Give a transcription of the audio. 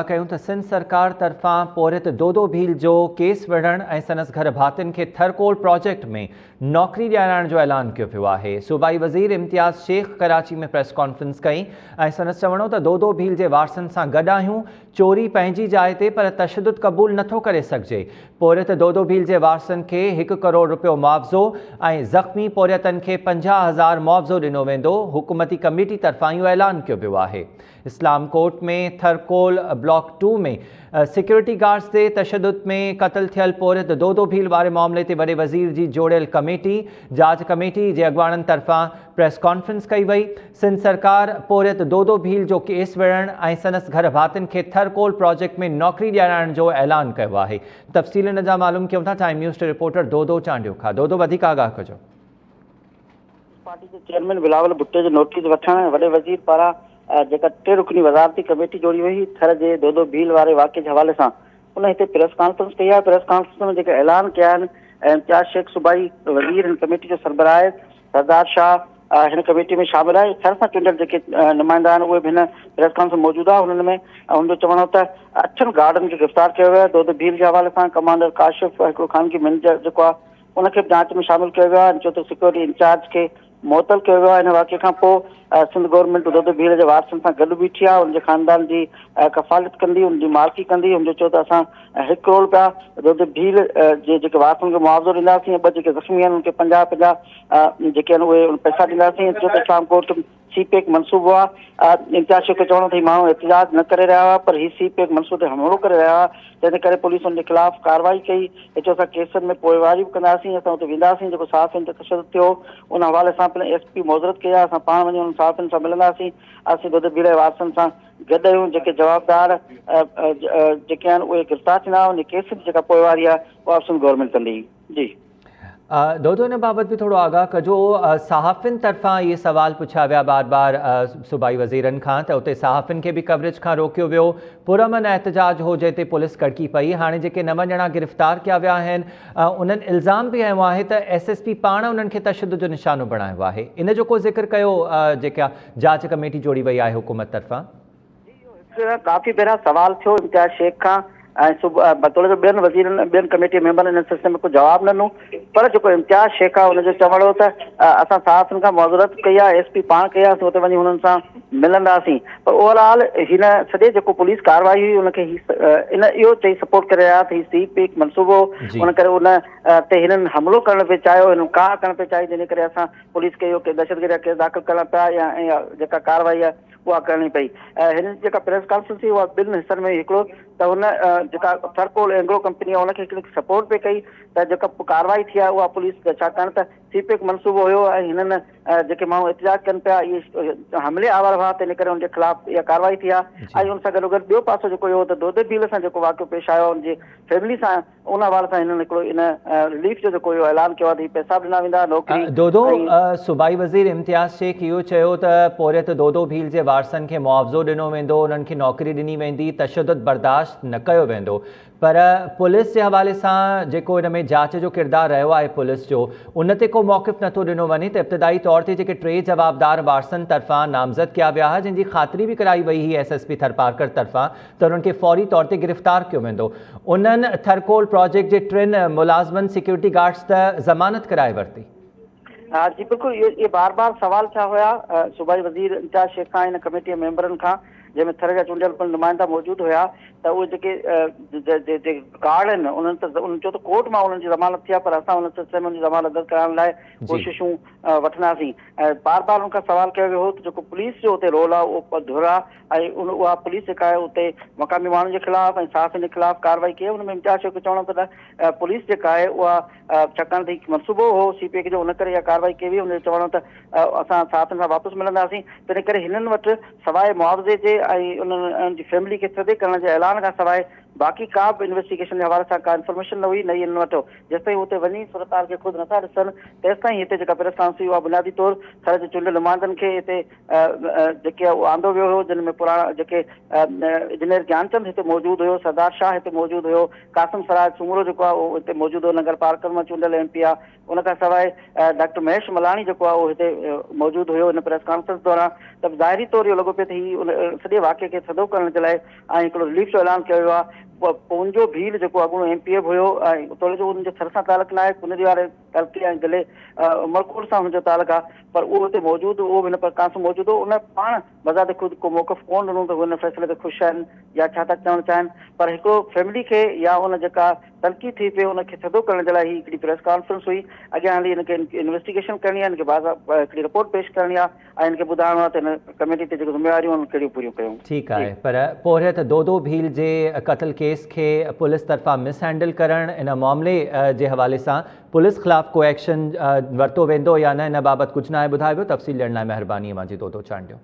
ڪيون ته سنڌ سرڪار طرفان پورهيت دودو ڀيل جو ڪيس وڙهڻ ۽ سندس گهر ڀاتين کي ٿرڪول پراجيڪٽ ۾ نوڪري ڏيارائڻ جو اعلان ڪيو ويو آهي. صوبائي وزير امتياز شيخ ڪراچي ۾ پريس ڪانفرنس ڪئي ۽ سندس چوڻ هو ته دودو ڀيل جي وارثن سان گڏ آهيون، چوري پنهنجي جاء تي پر تشدد قبول نٿو ڪري سگهجي. پورهيت دودو ڀيل جي وارثن کي هڪ ڪروڙ رپيو معاوضو ۽ زخمي پورهيتن کي 50,000 معاوضو ڏنو ويندو، حڪومتي ڪميٽي طرفان اهو اعلان ڪيو ويو آهي. اسلام ڪوٽ ۾ Thar Coal block two ۾ security guards تي تشدد ۾ قتل ٿيل پورهيت دودو ڀيل واري معاملي تي وڏي وزير جي جوڙيل ڪميٽي جاچ ڪميٽي جي اڳواڻن طرفان پريس ڪانفرنس ڪئي وئي. سنڌ سرڪار پورهيت دودو ڀيل جو ڪيس وڙهڻ ۽ سندس گهر ڀاتين کي ٿرڪول پراجيڪٽ ۾ نوڪري ڏيارائڻ جو اعلان ڪيو آهي. تفصيل ان جا معلوم ڪيون ٿا time news T reporter Dodo Chandio کان. دودو وڌيڪ آگاهه ڪجو. پارٽي جي چيئرمين بلاول ڀٽي جو نوٽيس وٺڻ ۽ وڏي وزير پاران جيڪا ٽي رڪني وزارتي ڪميٽي جوڙي وئي هئي ٿر جي دودو ڀيل واري واقعي جي حوالي سان ان هتي پريس ڪانفرنس ڪئي آهي پريس ڪانفرنس ۾ جيڪي اعلان ڪيا آهن امتياز شيخ صوبائي وزير هن ڪميٽي جو سربراهه آهي سردار شاهه هن ڪميٽي ۾ شامل آهي ٿر سان چونڊيل جيڪي نمائندا آهن اهي به هن پريس ڪانفرنس موجود آهي انهن ۾ هن جو چوڻ هو ته اٺن گارڊن کي گرفتار ڪيو ويو آهي دودو ڀيل جي حوالي سان ڪمانڊر ڪاشف هڪڙو خانگي مئنيجر جيڪو آهي ان کي به جاچ ۾ شامل ڪيو ويو آهي ۽ چيو ته سيڪيورٽي انچارج کي معطل ڪيو ويو آهي ان واقعي کان پوء سنڌ گورنمينٽ دودو ڀيل جي وارثن سان گڏ بيٺي آهي ان جي خاندان جي ڪفالت ڪندي ان جي مالڪي ڪندي هن جو چيو ته اسان هڪ ڪروڙ رپيا دودو ڀيل جي جيڪي وارثن کي معاوضو ڏينداسين ۽ ٻه جيڪي زخمي آهن ان کي 50 50 جيڪي آهن اهي پئسا ڏينداسين چيو ته اسلام ڪوٽ سي پيڪ منصوبو آ، امتياز شيخ جو چوڻ هو ته هي ماڻهو احتجاج نه ڪري رهيا هئا پر هي سي پيڪ منصوبي تي حملو ڪري رهيا هئا تنهن ڪري پوليس ان جي خلاف ڪارروائي ڪئي هي چيو اسان ڪيسن ۾ پوئواري به ڪنداسين اسان اتي وينداسين جيڪو صحافين تي تشدد ٿيو هو ان حوالي سان پڻ ايس پي معذرت ڪئي آهي اسان پاڻ وڃي انهن صحافين سان ملنداسين اسين دودي ڀيڙ جي وارثن سان گڏ آهيون جيڪي جوابدار جيڪي آهن اهي گرفتار ٿيندا ان ڪيس جي جيڪا پوئواري آهي اها به سنڌ گورنمينٽ ڪندي جي. دودو ان بابت به ٿورو آگاهه ڪجو صحافين طرفان اهي سوال پڇيا ويا بار بار صوبائي وزيرن کان ته اتي صحافين کي به ڪوريج کان روڪيو ويو پرامن احتجاج هو جنهن تي پوليس ڪڙڪي پئي هاڻي جيڪي نو ڄڻا گرفتار ڪيا ويا آهن انهن الزام به هنيو آهي ته ايس ايس پي پاڻ انهن کي تشدد جو نشانو بڻايو آهي ان جو ڪو ذڪر ڪيو جيڪا جاچ ڪميٽي جوڙي وئي آهي حڪومت طرفان. جي اهو هڪ ڪافي ڀيرا سوال ٿيو امتياز شيخ کان ۽ بطور جو ٻين وزيرن ٻين ڪميٽي ميمبرن ان سلسلي ۾ ڪو جواب نه ڏنو پر جيڪو امتياز شيخ آهي ان جو چوڻ هو ته اسان صحافين کان معذرت ڪئي آهي ايس پي پاڻ ڪئي آهي اسين اتي وڃي هنن سان ملنداسين پر اوور آل هن سڄي جيڪو پوليس ڪارروائي هئي ان کي هي ان اهو چئي سپورٽ ڪري رهيا ته هي سي پيڪ منصوبو ان ڪري ان تي هنن حملو ڪرڻ پئي چاهيو هنن ڪاهه ڪرڻ پئي چاهي جنهن ڪري اسان پوليس کي اهو دهشتگردي جا ڪيس داخل ڪرڻا پيا يا جيڪا ڪارروائي آهي اها ڪرڻي پئي ۽ هن جي جيڪا پريس ڪانفرنس ٿي اها ٻن حصن ۾ هئي هڪڙو ته هن جيڪا ٿرڪول اينگرو ڪمپني آهي ان کي هڪڙي سپورٽ پئي ڪئي ته جيڪا ڪارروائي ٿي آهي اها پوليس ڇاڪاڻ ته سي پيڪ منصوبو هيو ۽ هنن جيڪي ماڻهو احتجاج ڪن پيا اهي حملي آور هئا تنهن ڪري ان جي خلاف اها ڪارروائي ٿي آهي ۽ ان سان گڏوگڏ ٻيو پاسو جيڪو اهو ته دودي ڀيل سان جيڪو واقعو پيش آيو ان جي فيملي سان ان حوالي سان هنن هڪڙو ان رليف جو جيڪو اهو اعلان ڪيو آهي ته هي پئسا به ڏنا ويندا نوڪري دودو صوبائي وزير امتياز شيخ اهو چيو ته پورهيت دودو ڀيل جي وارثن کي معاوضو ڏنو ويندو انهن کي نوڪري ڏني ويندي تشدد برداشت نه ڪيو ويندو پر پوليس جي حوالي سان جيڪو ان ۾ جاچ جو ڪردار رهيو آهي پوليس جو ان تي ڪو موقف نٿو ڏنو وڃي ته ابتدائي طور تي جيڪي ٽي جوابدار وارثن طرفان نامزد ڪيا ويا ها جن جي خاطري به ڪرائي وئي هئي ايس ايس پي ٿرپارڪر طرفان ته انهن کي فوري طور تي گرفتار ڪيو ويندو. انهن ٿرڪول پراجيڪٽ جي ٽن ملازمن سيڪيورٽي گارڊز ته ضمانت ڪرائي ورتي. ها جي بلڪل اهي بار بار سوال ٿيا هيا صوبائي وزير امتياز شيخ کان ان ڪميٽي جي ميمبرن کان جنهن ۾ ٿر جا چونڊيل پڻ نمائندا موجود هيا ته اهي جيڪي گارڊ آهن انهن ته انهن چيو ته ڪورٽ مان انهن جي ضمانت ٿي آهي پر اسان ان سلسلي ۾ ان جي ضمانت رد ڪرائڻ لاء ڪوششون وٺنداسين ۽ بار بار ان کان سوال ڪيو ويو هو ته جيڪو پوليس جو اتي رول آهي اهو ڌر آهي ۽ ان اها پوليس جيڪا آهي اتي مقامي ماڻهن جي خلاف ۽ صحافين جي خلاف ڪارروائي ڪئي ان ۾ امتياز شيخ جو چوڻ هو ته پوليس جيڪا آهي اها ڇاڪاڻ ته هي منصوبو هو سي پيڪ جو ان ڪري اها ڪارروائي ڪئي وئي ان جو چوڻ هو ته اسان صحافين سان واپس ملنداسين تنهن ڪري هنن وٽ سواء معاوضي جي ۽ انهن جي فيملي کي ٿڌي ڪرڻ جي اعلان کان سواء باقي ڪا به انويسٽيگيشن جي حوالي سان ڪا انفارميشن نه هئي نه ئي انهن وٽ جيستائين هو اتي وڃي صورتحال کي خود نٿا ڏسن تيستائين هتي جيڪا پريس ڪانفرنس هئي اها بنيادي طور ٿر جي چونڊيل نمائندن کي هتي جيڪي آندو ويو هيو جن ۾ پراڻا جيڪي انجنيئر گيانچند هتي موجود هيو سردار شاهه هتي موجود هيو قاسم سراج سومرو جيڪو آهي اهو هتي موجود هو ننگر پارڪر مان چونڊيل ايم پي آهي ان کان سواء ڊاڪٽر مهيش ملاڻي جيڪو آهي اهو هتي موجود هيو ان پريس ڪانفرنس دوران ته ظاهري طور اهو لڳو پيو ته هي ان سڄي واقعي کي ٿڌو ڪرڻ جي لاء ۽ هڪڙو رليف جو اعلان ڪيو ويو آهي پونجو ڀيل جيڪو اڳوڻو ايم پي اي به هيو ۽ توڙي جو ان جو ٿر سان تعلق ناهي ڪنري واري تعلقي ۽ ضلعي عمرڪوٽ سان هن جو تعلق آهي پر اهو هتي موجود اهو به هن پريس ڪانفرنس موجود هو ان پاڻ بذات خود ڪو موقف ڪونه ڏنو ته هو ان فيصلي تي خوش آهن يا ڇا ٿا چوڻ چاهين پر هڪڙو فيملي کي يا ان جيڪا تنقيد ٿي پئي ان کي ٿڌو ڪرڻ جي لاء هي هڪڙي پريس ڪانفرنس هئي اڳيان هلي هن کي انويسٽيگيشن ڪرڻي آهي هن کي باضا هڪڙي رپورٽ پيش ڪرڻي آهي ۽ هن کي ٻڌائڻو آهي ته هن ڪميٽي تي جيڪي ذميواريون آهن ڪهڙيون پوريون ڪيون. ٺيڪ آهي پر پورهيت دودو ڀيل جي قتل ڪيس کي پوليس طرفان مس هينڊل ڪرڻ ان معاملي جي حوالي سان پوليس خلاف ڪو ايڪشن ورتو ويندو يا نه ان بابت ڪجهه ناهي ٻڌايو ويو تفصيل ڏيڻ لاء مهرباني اوهان جي دودو چانڊيو.